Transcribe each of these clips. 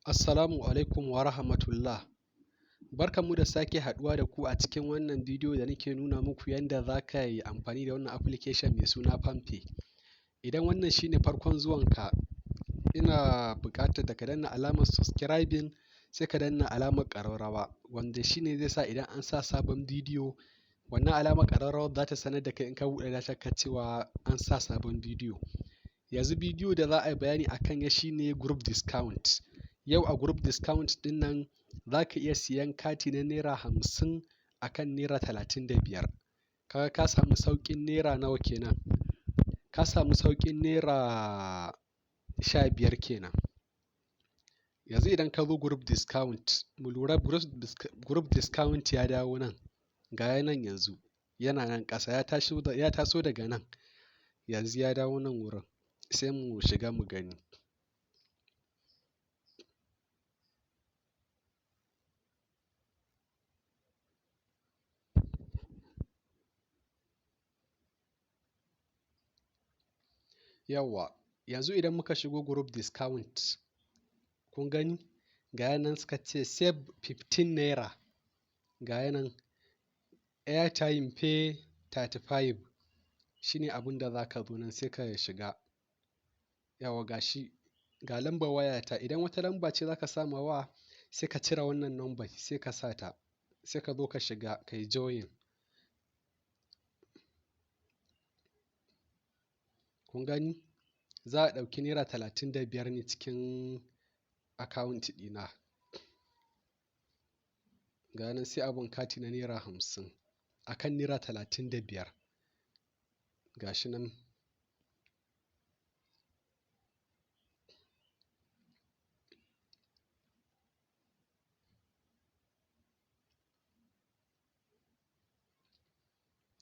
Assalamu alaikum wa rahmatullah. Barkanmu da sake haɗuwa da ku a cikin wannan bidiyo da nake nuna muku yanda za ka yi amfani da wannan application mai suna PalmPay. Idan wannan shine farkon zuwanka, ina buƙatar da ka danna alamar subscribing, sai ka danna alamar ƙararrawa, wanda shine zai sa idan an sa sabon bidiyo, wannan alamar ƙararrawar za ta sanar da kai in ka buɗe data ka cewa an sa sabon bidiyo. Yanzu bidiyo da za a yi bayani akan ya shine group discount. Yau a group discount ɗin nan za ka iya siyan kati na ₦50 a kan ₦35. Kaga ka samu sauƙin naira nawa kenan? Ka samu sauƙin ₦15 kenan. Yanzu idan ka zo group discount, mu lura group discount ya dawo nan, ga ya nan yanzu yana nan ƙasa, ya taso daga nan, yanzu ya dawo nan wurin, sai mu shiga mu gani. Yawwa, yanzu idan muka shigo group discount, kun gani ga ya nan suka ce save ₦15, ga ya nan airtime pay 35, shine abin da za ka zo nan sai ka shiga. Yawwa, ga shi, ga lambar wayata, idan wata lamba ce za ka sa ma wa, sai ka cire wannan number sai ka sa ta, sai ka zo ka shiga ka yi join. Kun gani, za a ɗauki ₦35 ne cikin account ɗina. Ga nan sai abun kati na ₦50 a kan ₦35. Ga shi nan.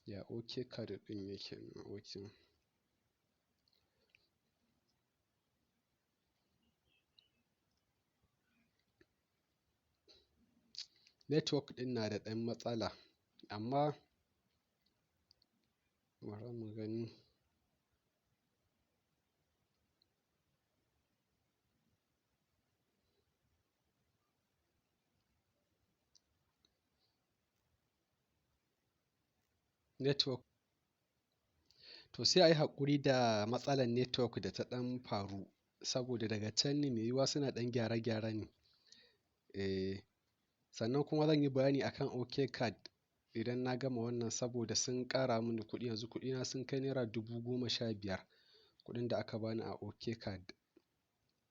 Ya OK card ɗin yake? OK. Network ɗin na da ɗan matsala, amma bari mu gani. Network. To sai a yi haƙuri da matsalar network da ta ɗan faru, saboda daga can ne mai yiwuwa suna ɗan gyare-gyare ne. Sannan kuma zan yi bayani akan OK card idan na gama wannan, saboda sun ƙara mini kuɗi, yanzu kuɗina sun kai ₦15,000, kuɗin da aka bani a OK card.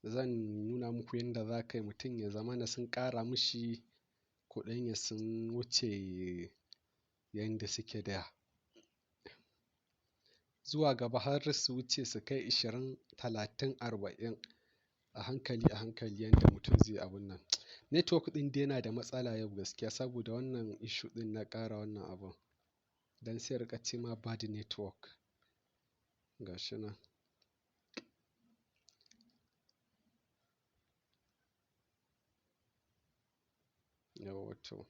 Zan nuna muku yanda za ka yi mutum ya zamana sun ƙara mishi kuɗin ya sun wuce yanda suke da. Zuwa gaba har su wuce su kai 20, 30, 40, a hankali a hankali yanda mutum zai abun nan. Network ɗin dai yana da matsala yau gaskiya, saboda wannan issue ɗin na ƙara wannan abun. Dan sai riƙa ce ma bad network. Ga shi nan. Yawwa to.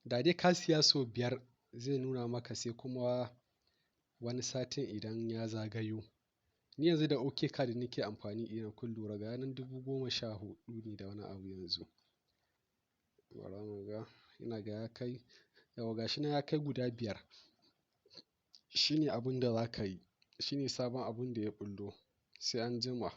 Da dai ka siya sau 5 zai nuna maka, sai kuma wani satin idan ya zagayo. Ni yanzu da OK card nake amfani, idan kun lura ga nan 14,000 ne da wani abu yanzu. Bara mu ga, ina ga ya kai, yawwa ga shi nan ya kai guda 5. Shine abun da za ka yi, shine sabon abun da ya ɓullo. Sai an jima.